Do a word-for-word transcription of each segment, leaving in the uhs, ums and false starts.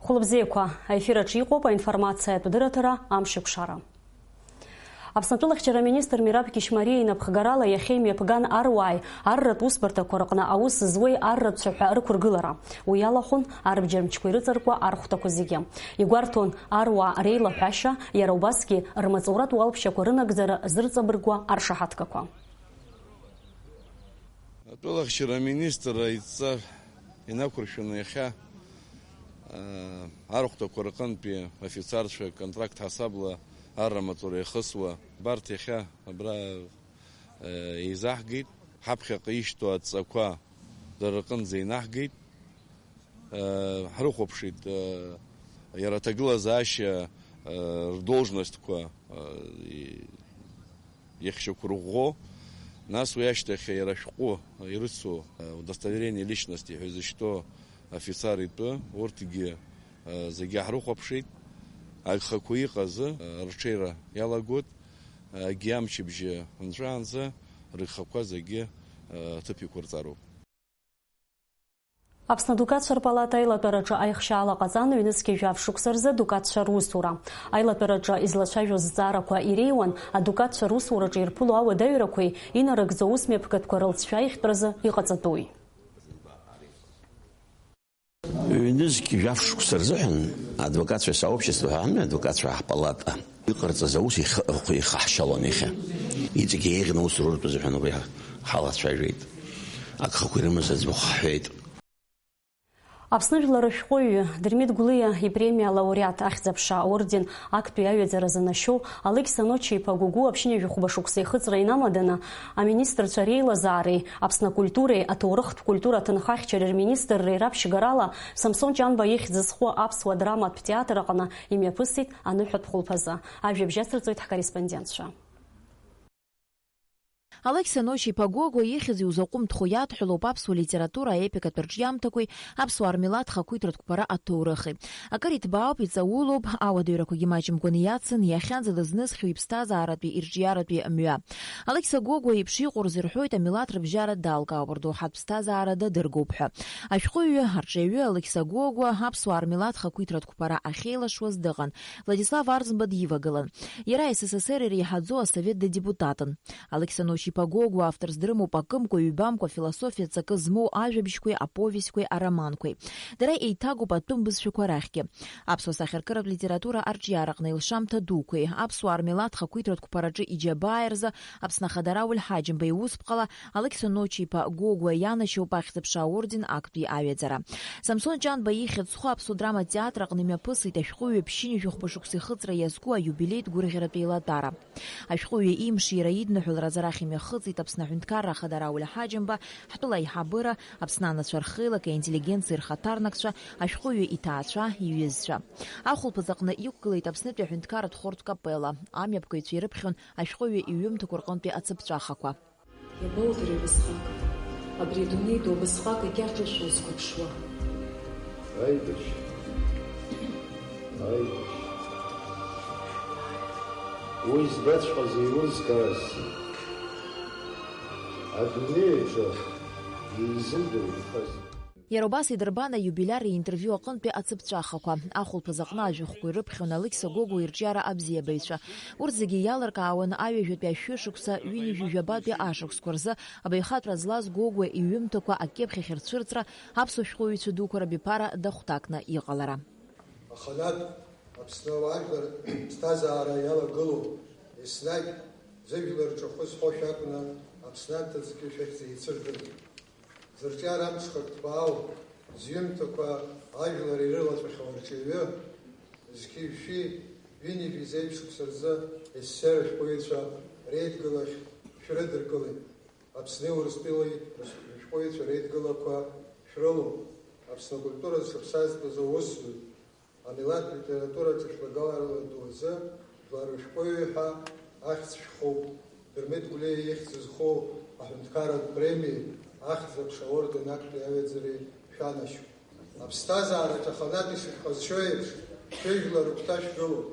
Хәылбзиақәа, аефир аҿы иҟоуп аинформациатә дырраҭара Амшеикәшара. Аԥсны атәылахьчара аминистр Мераб Кьышьмариа инапхгарала иахьа имҩаԥган аруааи арратә усбарҭақәа рҟны аус зуеи арратә цәаҳәа рықәыргылара. Уи иалахәын арбџьармчқәа ирыҵаркуа архәҭақәа зегьы. Игәарҭон аруаа реилаҳәашьа, иара убасгьы рмаҵуратә уалԥшьақәа рынагӡара зырҵабыргуа аршаҳаҭгақәа. Атәылахьчара аминистрра идҵа инақәыршәаны иахьа, аа, архәҭақәа рҟынтәи афицарцәа контракт ҳасабла арра маҵура иахысуа, убарҭ иахьа абра, аа, еизаҳгеит, ҳаԥхьаҟа ишьҭоу адҵақәа дара рҟынӡа инаҳгеит. Ҳрыхәаԥшит, иара аҭагылазаашьа, рдолжностқәа иахьшьақәырӷәӷәо, нас уи ашьҭахь иара ашәҟәы ирыцу, удостоверение личности ҳәа изышьҭоу афицар итәы, урҭгьы зегьы ҳрыхәаԥшит. Агхақәа иҟаз рҽеира иалагоит, агьи амчыбжьы нҵәаанӡа рыгхақәа зегьы аҭыԥ иқәырҵароуп. Аԥсны адукатцәа рпалата аилатәараҿы аихшьаала ҟаҵан, ҩнызқьи жәаф шықәса рзы адукатцәа русура. Аилатәараҿы излацәажәоз зҵаарақәа иреиуан, адукатцәа русураҿы ирԥыло ауадаҩрақәеи инарыгӡо аусмҩаԥгатәқәа рылҵшәа аихтәразы иҟаҵатәуи. Ҩнызқь жәаф шықәса рзыҳәан адвокатцәа сообщество ҳәа ҳамҩа, адвокатцәа ҳпалата иҟарҵаз аус ихы-, ихы-, ихаҳшьалон иахьа. Иҵегь еиӷьны аус руртә азыҳәан убри ҳалацәажәеит. Агхақәа ирымаз аӡбахә ҳҳәеит. Аԥсны жәлар рышәҟәыҩҩы, Дырмит Гәлиа ипремиа алауреат, ахьӡ-аԥша аорден актәи аҩаӡара занашьоу Алықьса Ночи-иԥа Гогәуа ԥшьынҩажәи хәба шықәса ихыҵра инамаданы, аминистрцәа реилазаареи Аԥсны акультуреи аҭоурыхтә культура аҭынхахьчареи рминистрреи раԥшьгарала Самсон Ҷанба ихьӡ зху аԥсуа драматә театр аҟны имҩаԥысит аныҳәатә хәылԥазы. Ажәабжь ацырҵоит ҳкорреспондентцәа. Алықьса Ночи-иԥа Гогәуа ихьӡ иузаҟәымҭхо иадҳәалоуп аԥсуа литература аепикатә рҿиамҭақәеи аԥсуаа рмилаҭ хақәиҭратә қәԥара аҭоурыхи. Акыр иҭбаауп, иҵаулоуп, ауадаҩрақәагьы маҷымкәаны иацын, иахьанӡа дызнысхьоу иԥсҭазааратәи ирҿиаратәи мҩа. Алықьса Гогәуа иеиԥш иҟоу рзырҳәоит, амилаҭ рыбжьара далкаауп, рдоуҳатә ԥсҭазаара дадыргоуп ҳәа. Ашәҟәыҩҩы, арҿиаҩы Алықьса Гогәуа аԥсуаа рмилаҭ хақәиҭратә қәԥара ахьеилашуаз дыҟан. Владислав Арӡынба дивагылан. Иара С С С Р иреиҳаӡоу асовет дадепутатын. Алықьса Ночи-иԥа Гогәуа авторс дрымоуп акымкәа, ҩбамкәа, афилософиа ҵакы змоу ажәабжьқәеи аповестьқәеи ароманқәеи. Дара еиҭагоуп атәым бызшәақәа рахьгьы. Аԥсуа сахьаркыратә литература арҿиараҟны илшамҭа дуқәеи, аԥсуаа рмилаҭ хақәиҭратә қәԥараҿы иџьабаа рзы Аԥсны Ахада Рауль Ҳаџьымба иусԥҟала Алықьса Ночи-иԥа Гогәуа ианашьоуп ахьӡ-аԥша аорден актәи аҩаӡара. Самсон Ҷанба ихьӡ зху аԥсуа драматә театр аҟны имҩаԥысит ашәҟәыҩҩы ԥшьынҩажәи хәба шықәса ихыҵра иазку аиубилеитә гәырӷьаратә еилатәара. Ашәҟәыҩҩы имшира идныҳәаларазы арахь имҩахыҵит Аԥсны аҳәынҭқарра Ахада Рауль Ҳаџьымба, ҳтәыла аиҳабыра, Аԥсны анацәа рхеилак, аинтеллигенциа рхаҭарнакцәа, ашәҟәыҩҩы иҭаацәа, иҩызцәа. Ахәылԥаз аҟны иқәгылеит Аԥснытәи аҳәынҭқарратә хортә капелла. Амҩаԥгаҩцәа ирыԥхьон ашәҟәыҩҩы иҩымҭақәа рҟынтәи ацыԥҵәахақәа. Иабоудыри убасҟак, абри адунеи ду убасҟак егьаҿышәо узқәыԥшуа? Аибашьра, аибашьра. Уи збаҵәҟьаз еилызкаазеи? Адунеи аҿы еизылдыруа инхазеи? Иара убас идырбан аиубилиар иинтервиу аҟынтәи ацыԥҵәахақәа. Ахәылԥаз аҟны ажәахәқәа ирыԥхьон Алықьса Гогәуа ирҿиара абзиабаҩцәа. Урҭ зегьы иалыркаауан аҩажәатәи ашәышықәса, ҩынҩажәи жәабатәи ашықәсқәа рзы абаҩхатәра злаз Гогәуа иҩымҭақәа акьыԥхь ахьырцәырҵра, аԥсуа шәҟәыҩҩцәа дуқәа рабиԥара дахәҭакны иҟалара. Аханатә Аԥсны ауаажәлар ԥсҭазаара иалагылоу, еснагь зыжәлар рҿахәы зҳәо шәакәны Аԥсны аҭыӡгьы шәахьӡ еицырдырит. Зырҿиара амҽхак ҭбаау, зҩымҭақәа ажәлар ирылаҵәахьоу арҿиаҩы, зқьи жәшәи ҩынҩажәи зеижә шықәса рзы СССР ашәҟәыҩҩцәа реидгылахь шәрыдыркылеит. Аԥсни Урыстәылеи рышәҟәыҩҩцәа реидгылақәа шәрылоуп. Аԥсны акультура зҽаԥсазтәыз аусзуҩ, амилаҭ литератураҿы шәлагаларала ду азы жәлар рышәҟәыҩҩы ҳәа ахьӡ шәхоуп. Дырмит Гәлиа ихьӡ зху аҳәынҭқарратә премиеи ахьӡ-аԥша аорден актәи аҩаӡареи шәанашьоуп. Аԥсҭазаараҿ аханатә ишәыхҟазшьо еиԥш, шәыжәлар рыгәҭа шәгылоуп.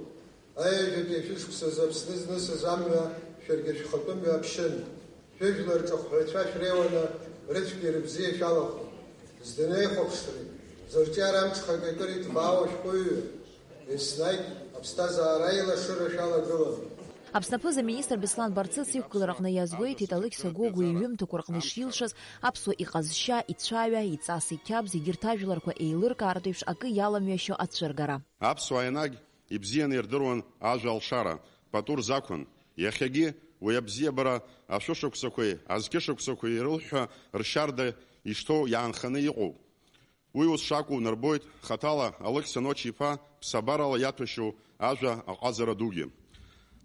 Аҩажәатәи ашәышықәсазы Аԥсны знысыз амҩа шәаргьы шәхатәы мҩа аԥшьын. Шәыжәлар рҿахәҳәаҩцәа шәреиуаны рыцәгьеи рыбзиеи шәалахәын. Здунеихәаԥшреи, Зырҿиара амҽхак акыр иҭбаау ашәҟәыҩҩы еснагь аԥсҭазаара аилашыра шәалагылан. Аԥсны аԥыза-министр Беслан Барцыц иқәгылараҟны иазгәеиҭеит Алықьса Гогәуа иҩымҭақәа рҟны ишилшаз аԥсуа иҟазшьа, ицәаҩа, иҵас, иқьабз, егьырҭ ажәларқәа еилыркаартә еиԥш акы иаламҩашьо ацәыргара. Аԥсуаа енагь ибзианы ирдыруан ажәа алшара, пату рзақәын. Иахьагьы уи абзиабара ашәышықәсақәеи азқьышықәсақәеи ирылҳәҳәа ршьарда ишҭоу иаанханы иҟоуп. Уи ус шакәу нырбоит хаҭала Алықьса Ночи-иԥа ԥсабарала иаҭәашьоу ажәа аҟазара дугьы.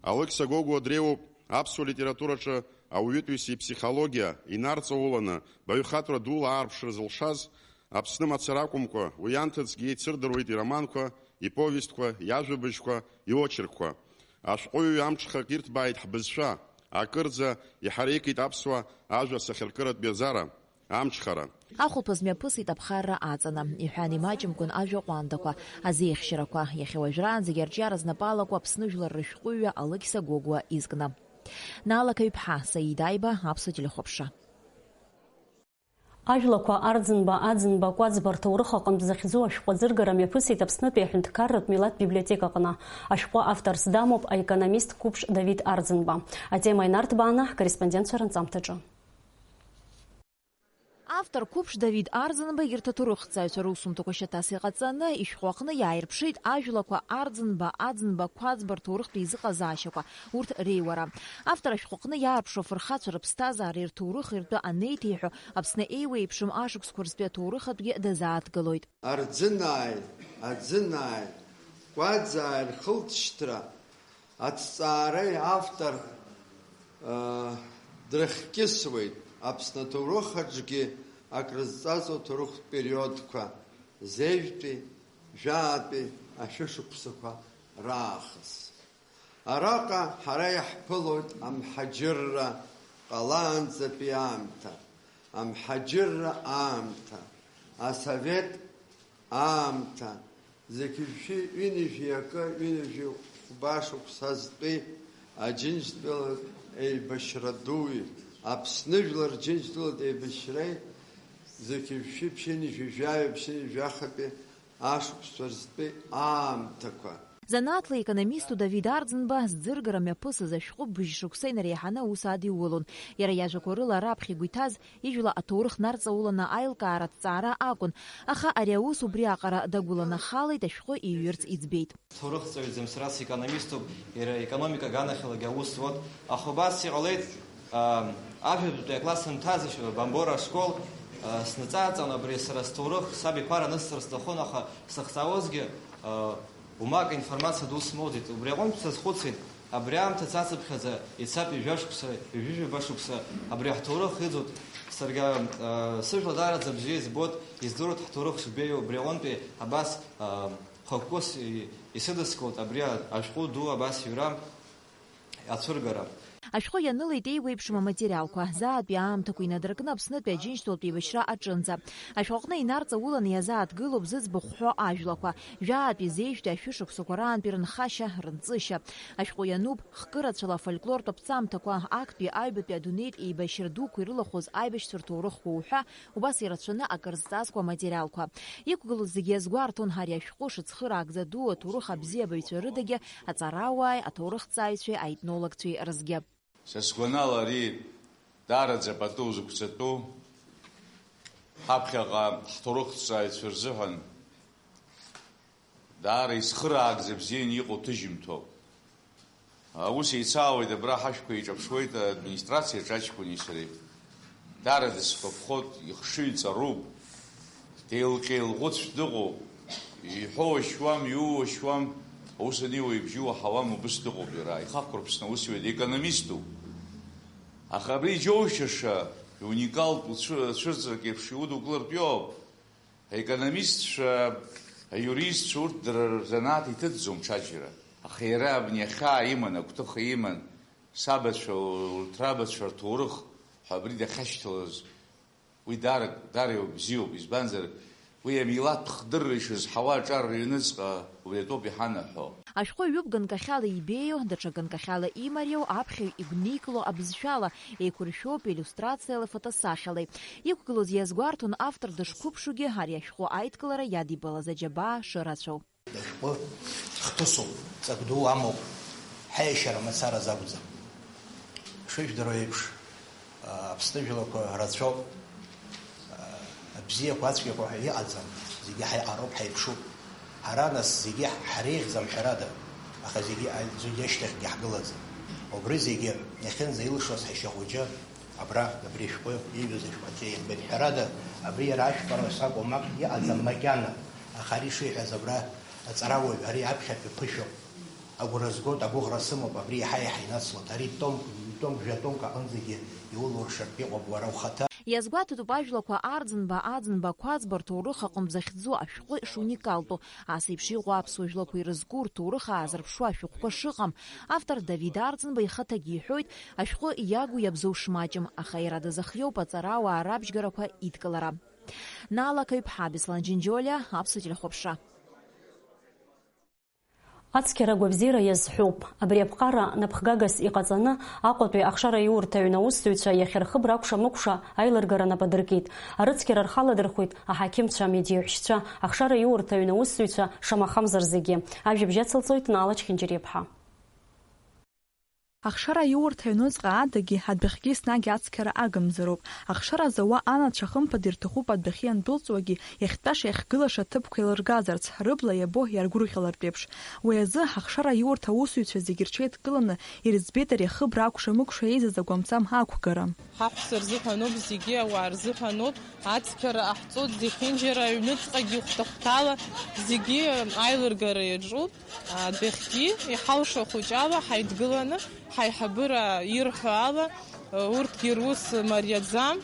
Алықьса Гогәуа дреиуоуп аԥсуа литератураҿы ауаҩытәыҩса иԥсихологиа инарҵауланы баҩхатәра дула аарԥшра зылшаз, Аԥсны мацара акәымкәа, уи анҭыҵгьы еицырдыруеит ироманқәа, иповестқәа, иажәабжьқәа, иочеркқәа. Ашәҟәыҩҩы амҽхак ирҭбааит ҳбызшәа, акырӡа иҳареикит аԥсуа ажәа асахьаркыратә биазара. Амҽхара. Ахәылԥаз мҩаԥысит аԥхарра аҵаны, иҳәан имаҷымкәан ажәа ҟәандақәа, азеихьшьарақәа, иахьа уажәраанӡагьы арҿиара знапы алаку Аԥсны жәлар рышәҟәыҩҩы Алықьса Гогәуа изкны. Наала Қаҩԥҳа, Саид Аиба, Аԥсуа телехәаԥшра. Ажәлақәа Арӡынба, Аӡынба, Кәаӡба рҭоурых аҟынтә захьӡу ашәҟәы аӡыргара мҩаԥысит Аԥснытәи аҳәынҭқарратә милаҭ библиотекаҟны. Ашәҟәы авторс дамоуп аекономист Қәыԥш Давид Арӡынба. Атема инарҭбааны ҳкорреспондентцәа рынҵамҭаҿы. Автор Қәыԥш Давид Арӡынба егьырҭ аҭоурыхҭҵааҩцәа русумҭақәа шьаҭас иҟаҵаны, ишәҟәы аҟны иааирԥшит ажәлақәа Арӡынба, Аӡынба, Қәаӡба рҭоурыхтә еизыҟазаашьақәа, урҭ реиуара. Автор ашәҟәы аҟны иаарԥшу афырхацәа рыԥсҭазаареи рҭоурыхи ртәы анеиҭеиҳәо, Аԥсны еиуеиԥшым ашықәсқәа рзтәи аҭоурыхатәгьы дазааҭгылоит. Арӡынааи, Аӡынааи, Кәаӡааи рхылҵшьҭра аҭҵаареи автор, ыы, дрыхькьысуеит Аԥсны аҭоурых аҿгьы акрызҵазо аҭоурыхтә периодқәа, зежәтәи, жәаатәи ашәышықәсақәа раахыс. Араҟа ҳара иаҳԥылоит амҳаџьырра ҟалаанӡатәи аамҭа, амҳаџьырра аамҭа, асовет аамҭа, зқьи жәшәи ҩынҩажәи акы, ҩынҩажәи хәба шықәса зтәи Аџьынџьтәылатә еибашьра дуи, Аԥсны жәлар Џьынџьтәылатә еибашьреи, зқьи жәшәи ԥшьынҩажәи жәаҩа, ԥшьынҩажәи жәахатәи ашықәсқәа рзтәи аамҭақәа. Занааҭла аекономисту Давид Арӡынба зӡыргара мҩаԥысыз ашәҟәы быжь шықәса инареиҳаны аус адиулон. Иара иажәақәа рыла раԥхьа игәы иҭаз ижәла аҭоурых нарҵауланы аилкаара аҭҵаара акәын, аха ари аус убри аҟара дагәыланахалеит, ашәҟәы иҩырц иӡбеит. Ҭоурыхҵаҩӡам, сара секономиступ, иара аекономика аганахьалагьы аус зуан, аха убас иҟалеит, аа, ажәабатәи акласс санҭаз, Бамбора ашкол, аа, снаҵаҵан, абри сара сҭоурых саб иԥара анысҵар сҭахын, аха сахьҵаауазгьы, аа, умак информациа ду смоуӡеит. Убри аҟынтә сазхәыцит, абри аамҭа цацыԥхьаӡа ицап ҩажәа шықәса, ҩажәижәаба шықәса, абри ҳҭоурых иӡут. Саргьы, аа, сыжәла даараӡа бзиа избоит, издыруеит ҳҭоурых шбеиоу, убри аҟынтәи абас, аа, хықәкыс и-, исыдыскылт абри а-, ашәҟәы ду абас иҩра ацәыргара. Ашәҟәы ианылеит еиуеиԥшым аматериалқәа, заатәи аамҭақәа инадыркны Аԥснытәи Аџьынџьтәылатә еибашьра аҿынӡа. Ашәҟәы аҟны инарҵауланы иазааҭгылоуп зыӡбахә ҳәо ажәлақәа, жәаатәи зежәтәи ашәышықәсақәа раантәи рынхашьа, рынҵышьа. Ашәҟәы иануп хкы рацәала афольклортә аԥҵамҭақәа, актәи аҩбатәи адунеитә еибашьра дуқәа ирылахәыз аибашьцәа рҭоурыхқәа уҳәа, убас ирацәаны акыр зҵазкуа аматериалқәа. Иқәгылоу зегьы иазгәарҭон ари ашәҟәы шыцхыраагӡа ду аҭоурых абзиабаҩцәа рыдагьы аҵарауааи аҭоурыхҭҵааҩцәеи аетнологцәеи рызгьы. Са сгәанала, ари даараӡа пату зықәҵатәу, ҳаԥхьаҟа ҳҭоурыхҭҵааҩцәа рзыҳәан даара ицхыраагӡа бзианы иҟоу ҭыжьымҭоуп. Аус еицаауеит, абра ҳашәқәа еиҿаԥшуеит администрациаҿы аҷкәыни сареи. Дара дысгәаԥхоит, ихшыҩ ҵаруп, деилҟьа-еилӷәыцә дыҟоуп, иҳәо уашьуам, иуу уашьуам, аус аниуа ибжьы уаҳауам, убыс дыҟоуп иара, ихахәарԥсны аус иуеит, економиступ. Аха абри иџьоушьаша, иуникалтә уцәы-, цәырҵрак еиԥш иудукылартә иоуп. Аекономистцәа, аиуристцәа урҭ дара рзанааҭ иҭыҵӡом ҽаџьара. Аха иара абни ахьаа иман, агәҭыха иман, сабацәа, урҭ рабацәа рҭоурых ҳәа абри дахьашьҭалаз, уи даара, даара бзиоуп. Избанзар, Уи амилаҭ хдырра ишызҳауа аҿар рыҩныҵҟа убри атәоуп иҳанаҳәо. Ашәҟәы ҩуп ганкахьала ибеиоу, даҽа ганкахьала имариоу, аԥхьаҩ игәникыло абызшәала, еиқәыршәоуп иллиустрациала, фотосахьалеи. Иқәгылоз иазгәарҭон автор дышқәыԥшугьы ари ашәҟәы аидкылара иадибалаз аџьабаа шырацәоу. Ашәҟәы хҭысуп, ҵак ду амоуп, ҳаиашьара мацараз акәӡам. Шыжәдыруа еиԥш, Аԥсны жәлақәа рацәоуп. Абзиақәа ацәгьақәа ҳәа иҟаӡам, зегьы ҳаиҟароуп, ҳаиԥшуп. Ҳара, нас, зегьы ҳреиӷьӡам, ҳәарада, аха зегьы аӡәгьы ашьҭахьгьы ҳгылаӡам. Убри зегьы иахьынӡаилшоз ҳашьа хәыҷы абра, абри ашәҟәы иҩыз ашәҟәаҿы иаҳбеит. Ҳәарада, абри иара ашәпара сакәым, иҟаӡам макьана, аха ари шиҳәаз абра аҵарауаҩ, ари аԥхьатәи ԥышәоуп. Агәра згоит, агәыӷра сымоуп, абри иаҳа-иаҳа инацлоит. Ари томк, ҩ-томк, жәа-томк аҟынӡагьы иулуршартә иҟоуп уара ухаҭа. Иазгәаҭатәуп ажәлақәа Арӡынба, Аӡынба, Қәаӡба рҭоурых аҟынтә захьӡу ашәҟәы шуникалтәу, ас еиԥш иҟоу аԥсуа жәлақәа ирызку рҭоурых аазырԥшуа ашәҟәқәа шыҟам. Автор Давид Арӡынба ихаҭагьы иҳәоит, ашәҟәы иагу иабзоу шмаҷым, аха иара дазыхиоуп аҵарауаа рабжьгарақәа идкылара. Наала Қаҩԥҳа, Беслан Џьынџьолиа, Аԥсуа телехәаԥшра. Ацқьара агәабзиара иазҳәоуп. Абри аԥҟара напхгагас иҟаҵаны, Аҟәатәи ахшараиурҭа аҩны аусзуҩцәа иахьа рхыбра акәша-мыкәша аилыргара нап адыркит. Арыцқьара рхы аладырхәит аҳақьымцәа, амедиаҳәшьцәа, ахшараиурҭа аҩны аусзуҩцәа, шамахамзар зегьы. Ажәабжь ацылҵоит Наала Чхинџьариаԥҳа. Ахшара аиурҭа аҩнуҵҟа адагьы, адәахьгьы еснагь ацқьара агымзароуп. Ахшара зауа анацәа хымԥада ирҭахуп адәахьы иандәылҵуагьы, иахьтәаша-иахьгылаша аҭыԥқәа еилыргазарц, рыбла иабо иаргәырӷьалартә еиԥш. Уи азы ахшара аиурҭа аусзуҩцәа зегьы рҽеидкыланы ирыӡбеит ари ахыбра акәша-мыкәша еизаз агәамҵам ақәгара. Ҳаҳәса рзыҳәаноуп, зегьы ауаа рзыҳәаноуп. Ацқьара ҟаҳҵоит, зехьынџьара аҩныҵҟагьы хәҭа-хәҭала зегьы аилыргара иаҿуп. Адәахьгьы иҳалшо хәыҷала ҳаидгыланы, ҳаиҳабыра ирҳәо ала, урҭгьы рус мариаӡам,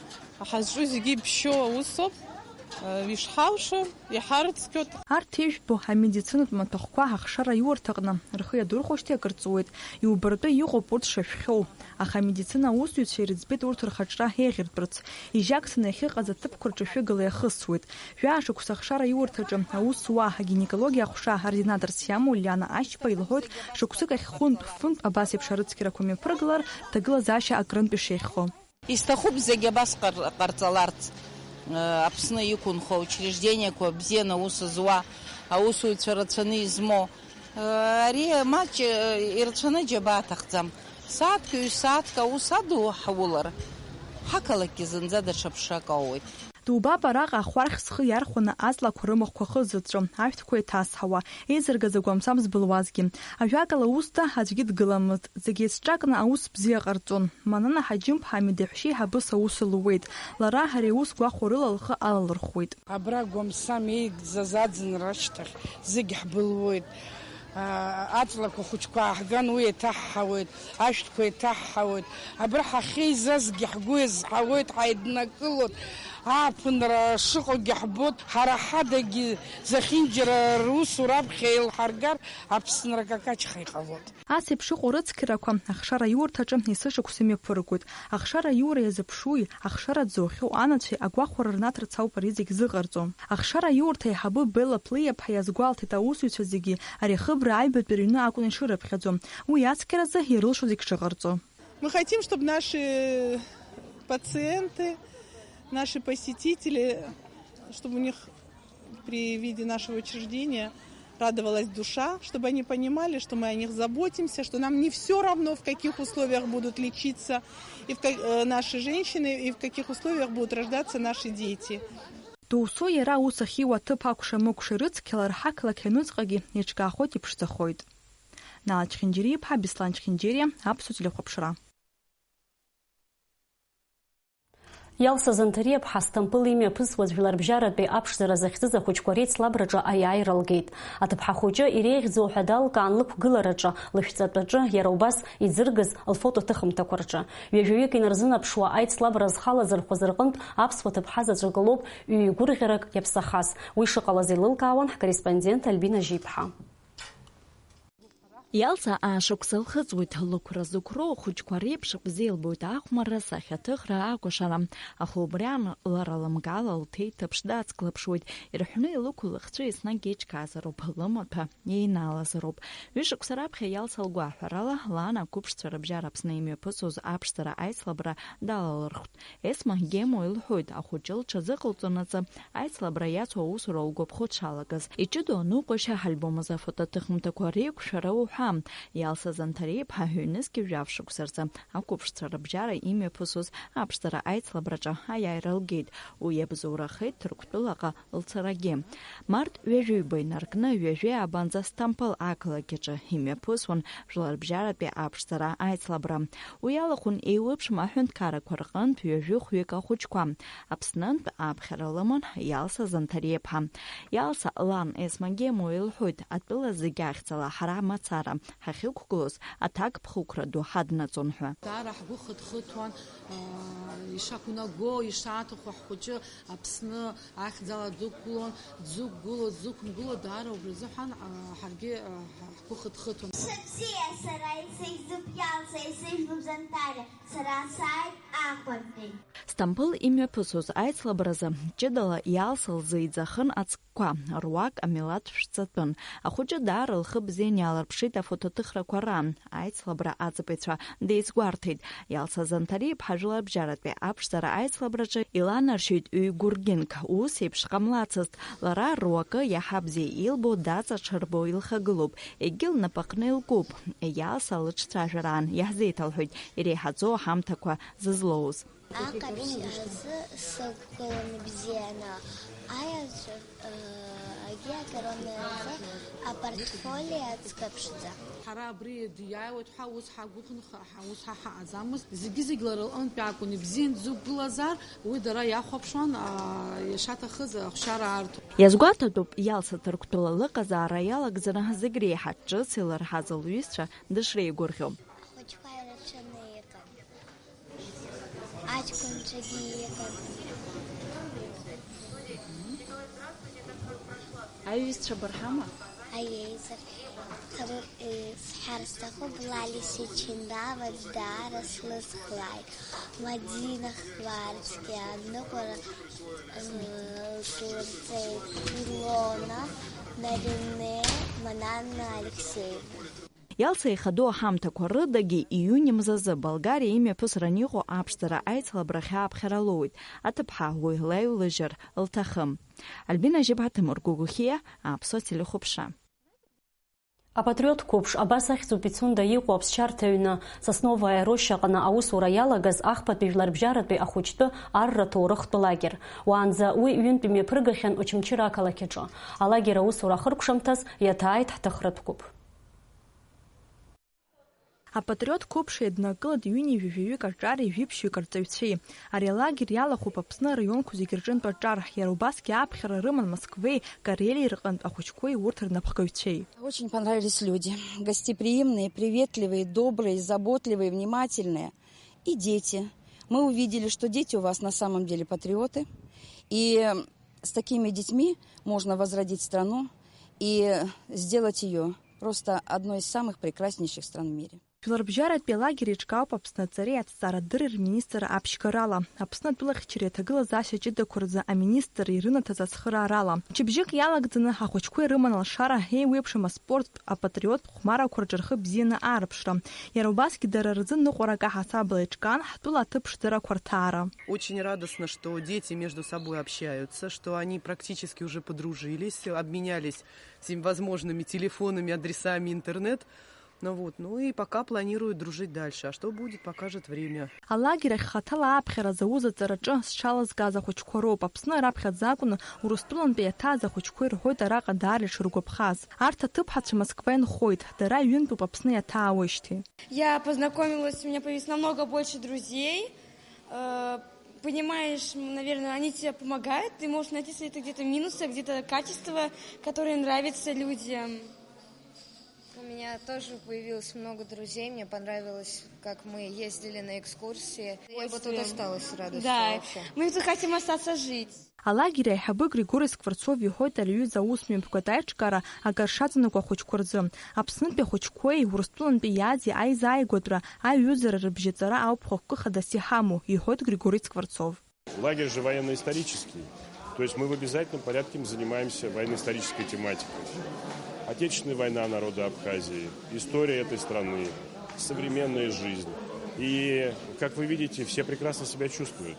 ҳазҿу зегьы иԥшьоу аусоуп, ишҳалшо иҳарыцқьоит. Арҭ ижәбо амедицинатә маҭәахәқәа ахшара аиурҭаҟны рхы иадырхәоижьҭеи акыр ҵуеит, иубартәы иҟоуп урҭ шашәхьоу. Аха амедицина аусзуҩцәа ирыӡбеит урҭ рхаҿра еиӷьыртәрц. Ижьакцаны иахьыҟаз аҭыԥқәа рҿы шәыгала иахысуеит. Жәаа шықәса ахшара аиурҭаҿы аус зуа агинекологиа аҟәша ординаторс иамоу Лиана Ашьба илҳәоит, шықәсык ахь хәынтә-фынтә абас еиԥш арыцқьарақәа мҩаԥыргалар, ҭагылазаашьа акрынтә ишеиӷьхо. Исҭахуп зегь абас ҟар-, ҟарҵаларц, э, Аԥсны иқәынхо аучреждениақәа бзианы аус зуа, аусуҩцәа рацәаны измоу. Ари маҷ ирацәаны џьабаа аҭахӡам. Сааҭк, ҩ-сааҭк аус аду ҳаулар, ҳақалақьгьы зынӡа даҽа ԥшак ауеит. Дубап араҟа ахәархь зхы иархәаны аҵлақәа рымахәқәа хызыҵәҵәо, ашәҭқәа еиҭасҳауа, еизыргаз агәамҵам збылуазгьы. Ажәакала, усда аӡәгьы дгыламызт, зегь еицҿакны аус бзиа ҟарҵон. Манана Ҳаџьымԥҳа амедеҳәшьеиҳабыс аус луеит. Лара ари аус гәахәарыла лхы алалырхуеит. Абра гәамсам еигӡаз аӡынра ашьҭахь зегь ҳбылуеит. Аа, аҵлақәа хәыҷқәа ааҳган, уи еиҭаҳҳауеит, ашәҭқәа еиҭаҳҳауеит. Абра ҳахьеизазгьы ҳгәы иазҳауеит, ҳаиднакылоит. Ааԥынра шыҟоугьы ҳбоит. Ҳара ҳадагьы зехьынџьара русура аԥхьа еилҳаргар, Аԥсынра какаҷха иҟалоит. Ас еиԥш иҟоу рыцқьарақәа ахшара аиурҭаҿы есышықәса имҩаԥыргоит. Ахшара аиура иазыԥшуи, ахшара дзоухьоу анацәеи агәахәара рнаҭарц ауп ари зегь зыҟарҵо. Ахшара аиурҭа аиҳабы Белла Плиаԥҳа иазгәалҭеит аусзуҩцәа зегьы ари ахыбра аҩбатәи рыҩны акәны ишырыԥхьаӡо, уи ацқьаразы ирылшо зегь шыҟарҵо. Мы хотим, чтобы наши пациенты, наши посетители, чтобы у них при виде нашего учреждения радовалась душа, чтобы они понимали, что мы о них заботимся, что нам не всё равно, в каких условиях будут лечиться и в ка-, э, наши женщины, и в каких условиях будут рождаться наши дети. Доусу иара аус ахьиуа аҭыԥ акәша-мыкәша ирыцқьалар, ҳақалақь аҩныҵҟагьы еиҿкаахоит, иԥшӡахоит. Наала Чхинџьариа-иԥҳа, Беслан Чхинџьариа, Аԥсуа телехәаԥшра. Иалса Занҭариаԥҳа Сҭампыл имҩаԥысуаз жәларбжьаратәи аԥшӡара захьӡыз ахәыҷқәа реицлабраҿы аиааира лгеит. Аҭыԥҳа хәыҷы иреиӷьӡоу ҳәа далкаан лықәгылараҿы, лышәҵатәаҿы, иара убас иӡыргаз лфотоҭыхымҭақәа рҿы. Ҩажәаҩык инарзынаԥшуа аицлабра зхалазырхәыз рҟынтә аԥсуа ҭыԥҳа заҵәык лоуп ҩ-гәырӷьарак иаԥсахаз. Уи шыҟалаз еилылкаауан ҳкорреспондент Альбина Жьиԥҳа. Иалса аашықәса лхыҵуеит, лықәра зықәроу ахәыҷқәа реиԥш бзиа илбоит ахәмарра, сахьаҭыхра, акәашара. Аха убри аан, лара лымкаала лҭеиҭыԥш дацклаԥшуеит, ирҳәны илықәу лыхцәы еснагь еиҿкаазароуп, лымаҭәа еинаалазароуп. Ҩышықәса раԥхьа Иалса лгәаҳәарала, лан ақәыԥшцәа рыбжьара Аԥсны имҩаԥысуаз аԥшӡара аицлабра далалырхәт. Есма Гемо илҳәоит, ахәыҷы лҽазыҟалҵонаҵы аицлабра иацу аусура лгәаԥхо дшалагаз. Иҷыдоу аныҟәашьа ҳальбом азы афотоҭыхымҭақәа реиқәшәара уҳәа, Иалса Занҭариа-иԥҳа ҩнызқьи жәаф шықәса рзы ақәыԥшцәа рыбжьара имҩаԥысуаз аԥшӡара аицлабраҿы аиааира лгеит. Уи иабзоурахеит Ҭырқәтәылаҟа лцарагьы. Март ҩажәи ҩба инаркны, ҩажәи ааба анӡа Сҭампыл ақалақь аҿы имҩаԥысуан Жәларбжьаратәи аԥшӡара аицлабра. Уи алахәын еиуеиԥшым аҳәынҭқаррақәа рҟынтә ҩажәи хәҩык ахәыҷқәа. Аԥснынтә аԥхьара лыман Иалса Занҭариа-иԥҳа. Иалса лан Есма Гемо илҳәоит, атәыла зегь ахьӡала ҳара мацара ҳахьықәгылоз аҭакԥхықәра ду ҳаднаҵон ҳәа. Даара ҳгәы хыҭхыҭуан, аа, ишақәнаго, ишаҭаху ҳхәыҷы Аԥсны ахьӡала дықәгылон, дзықәгыло, дзықәымгыло, даара убри азыҳәан, аа, ҳаргьы, аа, ҳгәы хыҭхыҭуан. Сыԥсиа сара исыжәлоуп Иалса, исыжәлоуп Занҭариа, сара сааит ахәарҭеи. Сҭампыл имҩаԥысуаз аицлабразы ҷыдала Иалса лзы иӡахын ацкқәа, руак амилаҭ шәҵатәын. Ахәыҷы даара лхы бзиан иаалырԥшит афотоҭыхрақәа раан. Аицлабра аҵабаҩцәа деизгәарҭеит. Иалса Занҭариа-иԥҳа Жәларбжьаратәи аԥшӡара аицлабраҿы иланаршьоит ҩ-гәыргьынк. Ус еиԥш ҟамлацызт. Лара руакы иаҳа бзиа илбо, даҵаҽырбо илхагылоуп. Егьи лнапаҟны илкуп. Иалса лыҿцәажәараан иаҳзеиҭалҳәоит иреиҳаӡоу аҳамҭақәа зызлоуз. Аҟаԥшь азы сықәгылан ибзианы, аиаҵә, э, агьи акароны азы апортфолио аӡкаԥшӡа. Ҳара абри диааиуеит ҳәа ус ҳагәыӷны ха-, ҳа-, ус ҳа ҳаҟаӡамызт. Зегьы-зегь лара лҟынтә иакәын, ибзиан дзықәгылазар, уи дара иахәаԥшуан, аа, ишаҭахыз ахәшьара аарту. Иазгәаҭатәуп, Иалса Ҭырқәтәыла лыҟазаара иалагӡаны зегь реиҳа ҿыц илырҳаз лҩызцәа дышреигәырӷьо. Ахәыҷқәа ирацәаны иҟан. Аҷкәынцәагьы иҟан. Аиҩызцәа барҳама? Аиеизар. Ҭабуп, э, сҳәар сҭахуп, Лали Сичиндава даара слызхлааит. Мадина Хварцкиа аныҟәара, э, слырҵеит. Илона, Наринеи, Мананна Алексеевна. Иалса ихадоу аҳамҭақәа рыдагьы ииуни мзазы Болгариа имҩаԥысран иҟоу аԥшӡара аицлабрахь ааԥхьара лоуит, аҭыԥҳа уи лаилыжьыр лҭахым. Альбина Жьыбҳа, Ҭемыр Гогохиа, Аԥсуа телехәаԥшра. Апатриот қәыԥш, абас ахьӡуп Пицунда иҟоу аԥсшьарҭа аҩны, Сосновая роща аҟны аусура иалагаз ахԥатәи жәларбжьаратәи ахәыҷтәы арра ҭоурыхтә лагер. Уаанӡа уи ҩынтә имҩаԥыргахьан Очамчыра ақалақь аҿы. Алагер аусура ахыркәшамҭаз иаҭааит ҳҭыхратә гәыԥ. Апатриот қәыԥш еиднакылеит ҩынҩажәи жәаҩык аҿареи жәиԥшьҩык арҵаҩцәеи. Ари алагер иалахәуп Аԥсны араионқәа зегьы рҿынтә аҿар, иара убасгьы аԥхьара рыман Москвеи Карелиеи рҟынтә ахәыҷқәеи урҭ рнапхгаҩцәеи. Очень понравились люди, гостеприимные, приветливые, добрые, заботливые, внимательные. И дети. Мы увидели, что дети у вас на самом деле патриоты. И с такими детьми можно возродить страну и сделать ее просто одной из самых прекраснейших стран в мире. Жәларбжьаратәи алагер еиҿкаауп Аԥсны аҵареи аҭҵаарадырреи рминистр аԥшьгарала, Аԥсны атәылахьчареи аҭагылазаашьа ҷыдақәа рзы аминистр ирынаҭаз ацхыраарала. Мчыбжьык иалагӡаны ахәыҷқәа ирыман алшара еиуеиԥшым аспорттә, апатриоттә хәмарақәа рҿы рхы бзианы аарԥшра. Иара убасгьы дара рзы ныҟәарак аҳасабала еиҿкаан ҳтәыла аҭыԥ ԥшӡарақәа рҭаара. Очень радостно, что дети между собой общаются, что они практически уже подружились, обменялись всевозможными телефонами, адресами, интернет. Ну вот, ну и пока планируют дружить дальше. А что будет, покажет время. Алагер ахь хаҭала ааԥхьара зауз аҵараҿы зҽалазкааз ахәыҷқәа роуп. Аԥсны раԥхьаӡа акәны Урыстәылантәи иаҭааз ахәыҷқәа ирҳәоит араҟа даара ишыргәаԥхаз. Арҭ аҭыԥҳацәа Москва инхоит, дара ҩынтәуп Аԥсны иаҭаауеижьҭеи. Я познакомилась, у меня появилось намного больше друзей. Э, понимаешь, м, наверное, они тебе помогают, ты можешь найти свои где-то минусы, где-то качества, которые нравятся людям. У меня тоже появилось много друзей, мне понравилось, как мы ездили на экскурсии. Я бы тут осталась с радостью. Да, вообще. Мы тут хотим остаться жить. Алагер аиҳабы Григори Скворцов иҳәоит ари аҩыза аусмҩаԥгатә аиҿкаара акыр шаҵанакуа ахәыҷқәа рзы. Аԥснытәи ахәыҷқәеи Урыстәылантәи иаази аизааигәатәра аиҩызара рыбжьаҵара ауп хықәкы хадас иҳамоу, иҳәоит Григори Скворцов. Лагерь же военно-исторический, то есть мы в обязательном порядке занимаемся военно-исторической тематикой. Отечественная война народа Абхазии, история этой страны, современная жизнь. И, как вы видите, все прекрасно себя чувствуют.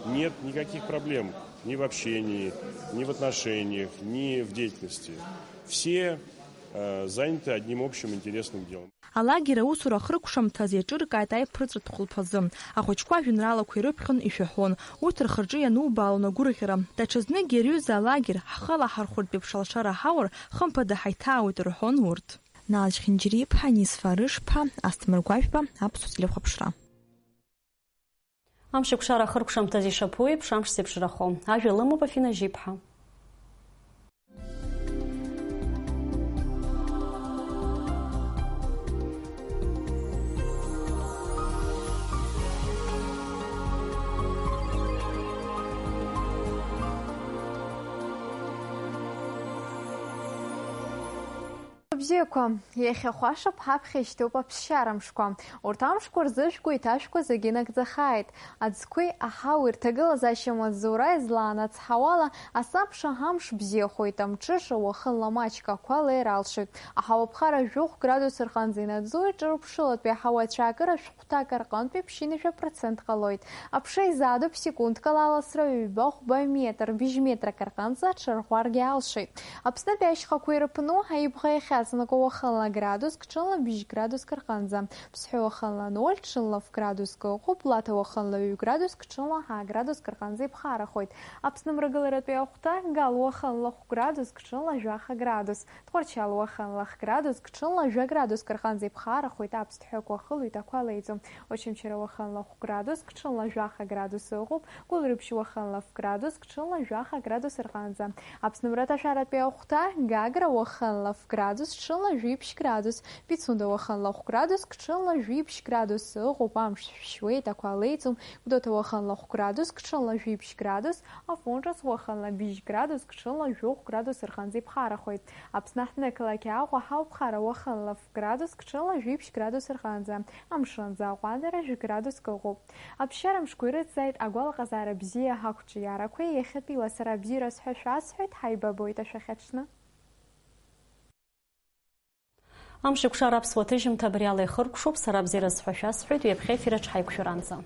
Нет никаких проблем ни в общении, ни в отношениях, ни в деятельности. Все э, заняты одним общим интересным делом. Алагер аусура ахыркәшамҭаз еиҿыркааит аиԥырҵратә хәылԥазы. Ахәыҷқәа ажәеинраалақәа ирыԥхьон, ишәаҳәон. Урҭ рхырҿы ианубаалон агәырӷьара. Даҽазныкгьы ари аҩыза алагер ҳхы алаҳархәыртә еиԥш алшара ҳаур, хымԥада ҳаиҭаауеит рҳәон урҭ. Нааль Хьынџьариа-иԥҳа, Анис Фарыш-ԥҳа, Асҭамыр Гәажәба, Аԥсуа телехәаԥшра. Амшеикәшара ахыркәшамҭаз ишаԥу еиԥш, амш зеиԥшрахо. Ажәа лымоуп Афина Жьиԥҳа. Бзиақәа, иахьа хәашаԥ ҳаԥхьа ишьҭоуп аԥсшьара мшқәа. Урҭ амшқәа рзы шәгәы иҭашәкуа зегьы нагӡахааит. Аӡқәеи аҳауеи рҭагылазаашьа маҵзура излаанацҳауала, асабша амш бзиахоит, амҽыша уахынла маҷк ақәа леир алшоит. Аҳауа ԥхара жәохә градус рҟынӡа инаӡоит, ҿырԥшылатәи аҳауа ацәаакыра шәҟәҭак рҟынтәи ԥшьынҩажәа процент ҟалоит. Аԥша изаадуп секундк ала аласра ҩба-хәба метр, быжь метрак рҟынӡа аҽарӷәӷәаргьы алшоит. Аԥснытәи ашьхақәа ирыԥну аибӷа иахьаҵанакуа уахынла градуск, ҽынла быжь градуск рҟынӡа. Ԥсҳәы уахынла ноль, ҽынла ф градуск ыҟоуп, Лаҭа уахынла ҩ градуск, ҽынла ҳа градуск рҟынӡа иԥхарахоит. Аԥсны мрагыларатәи ахәҭа, Гал уахынла хә градуск, ҽынла жәаха градус. Тҟәарчал уахынла х градуск, ҽынла жәа градуск рҟынӡа иԥхарахоит, аԥсҭҳәақәа ахылоит, ақәа леиӡом. Очамчыра уахынла хә градуск, ҽынла жәаха градус ыҟоуп, Гәылрыԥшь уахынла ф градуск, ҽынла жәаха градус рҟынӡа. Аԥсны мраҭашәаратәи ахәҭа, Гагра уахынла ф градус, ҽынла жәиԥшь градус, Пицунда уахынла хә градуск, ҽынла жәиԥшь градус ыҟоуп, амш шәшьуеит, ақәа леиӡом, Гәдоуҭа уахынла хә градуск, ҽынла жәиԥшь градус, Афон ҿыц уахынла быжь градуск, ҽынла жәохә градус рҟынӡа иԥхарахоит. Аԥсны аҳҭнықалақь Аҟәа ҳауԥхара уахынла ф градуск, ҽынла жәиԥшь градус рҟынӡа, амшынӡы аҟәандара жәа градуск ыҟоуп. Аԥсшьара мшқәа ирыцзааит агәалаҟазаара бзиа ҳақәҿиарақәеи иахьатәи ласра абзиараз ҳәа шәасҳәоит, ҳаибабоит ашәахьаҽны. Амшеикәшара аԥсуа ҭыжьымҭа абри ала ихыркәшоуп, сара абзиараз ҳәа шәасҳәоит, ҩаԥхьа ефир аҿы ҳаиқәшәаранӡа.